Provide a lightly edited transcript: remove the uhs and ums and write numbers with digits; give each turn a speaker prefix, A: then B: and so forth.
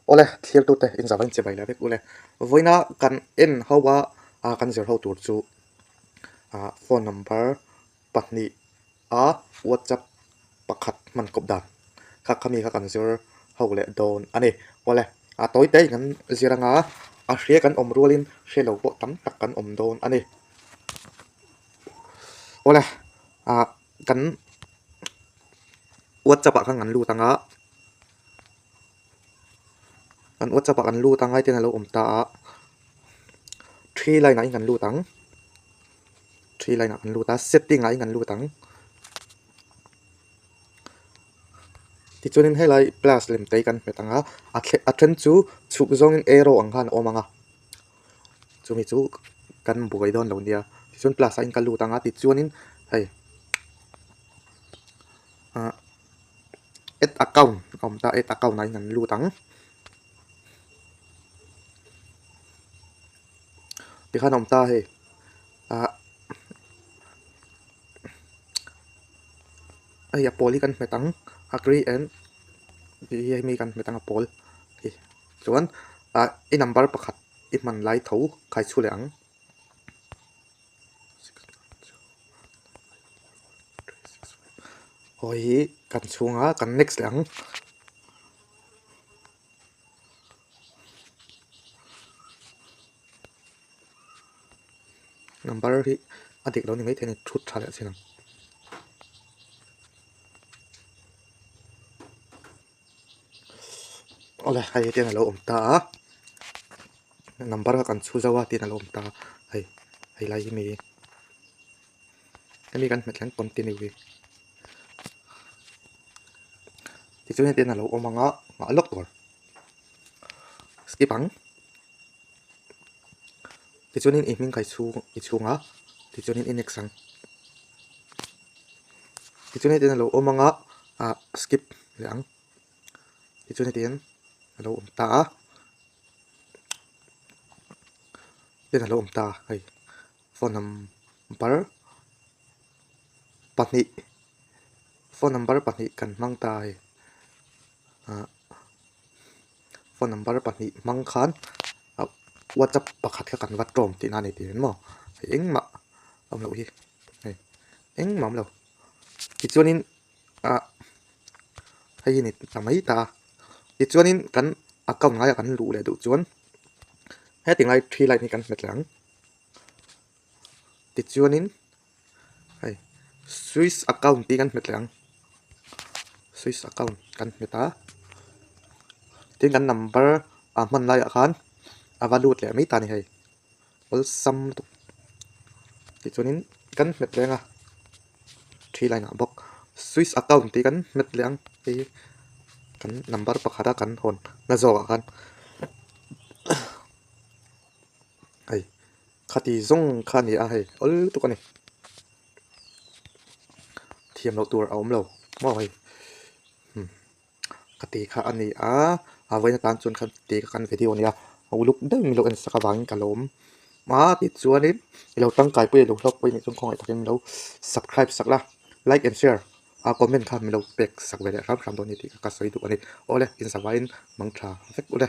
A: Awle, thlir tute inzau in chibai leh vek ule. Vawiina kan en ho a, ah kan zir ho tur chu ah phone number pahnih a whatsapp pakhat hman kawp dan kha khami kha kan zir ho leh dawn a ni. Awle, a tawi te in kan zir anga a hria kan awm rualin hre lo pawh tam tak kan awm dawn a ni. Awle, ah kan whatsapp ah khan kan lut anga. Kan whatsapp ah kan lut ang hetiang a lo awm ta a three line ah hian kan lut ang three line ah kan lut a setting ah hian kan lut ang tichuanin helai plus lem te hi kan hmet ang a a thle a then chu chhuk zawngin arrow ang khan a awm ang a chumi chu kan buai dawn lo nia tichuan plus ah hian ka lut ang a tichuanin hei ah. Add account a awm ta add account ah hian an lut ang tikhan a awm ta hei ah hei a pawl hi kan hmet ang agree and tih hi hemi kan hmet ang a pawl hi chuan ah i number pakhat i hman lai tho khai chhu leh ang. Aw hi kan chhunga kan next leh ang. Number hi a dik lo ni maithei a ni thut tha leh chin ang. Awle hei hetiang a lo awm ta a number kha kan chhu zo a tiin a lo awm ta a hei hei lai hi mi hemi kan hmet hian continue hi tichuan hetiang a lo awm ang a nghah lawk tur skip ang tichuanin i hming kha i chhung i chhung a tichuanin i next ang tichuan hetiang a lo awm ang a ah skip leh ang tichuan hetiang a lo awm ta a hetiang a lo awm ta a hei phone number pahnih phone number pahnih kan hmang ta a hei ah phone number pahnih hmang khan ah whatsapp pakhat kha kan va tawm tihna a ni tih maw hei engmah a awm loh hi hei engmah a awm lo tichuanin ah hei hi ni ta mai ta a tichuanin kan account ngaiah kan luh leh duh chuan heti lai three line hi kan hmet leh ang tichuanin hei switch account tih kan hmet leh ang switch account kan hmet a tin kan number a hman laiah khan a va lut leh mai ta a ni hei awlsam lutuk tichuanin kan hmet leh ang a three line ah bawk switch account tih kan hmet leh ang hei hi kan number pakhat a kan hawn na zawk ah khan hei khati zawng kha a ni a hei awl lutuk a ni thiam loh tur a awm lo maw hei Ka ti kha a ni a, a vawiin atan chuan khan ti kha kan video a ni a, a uluk deuhin min lo en sak avangin ka lawm a tichuanin i lo tangkaipui i lo hlawkpui anih chuan khawngaih takin min lo subscribe sak la, like and share a comment kha min lo pek sak ve leh hram hram dawn a ni tih kha ka sawi duh a ni. Awle inzavaiin mangtha vek ule.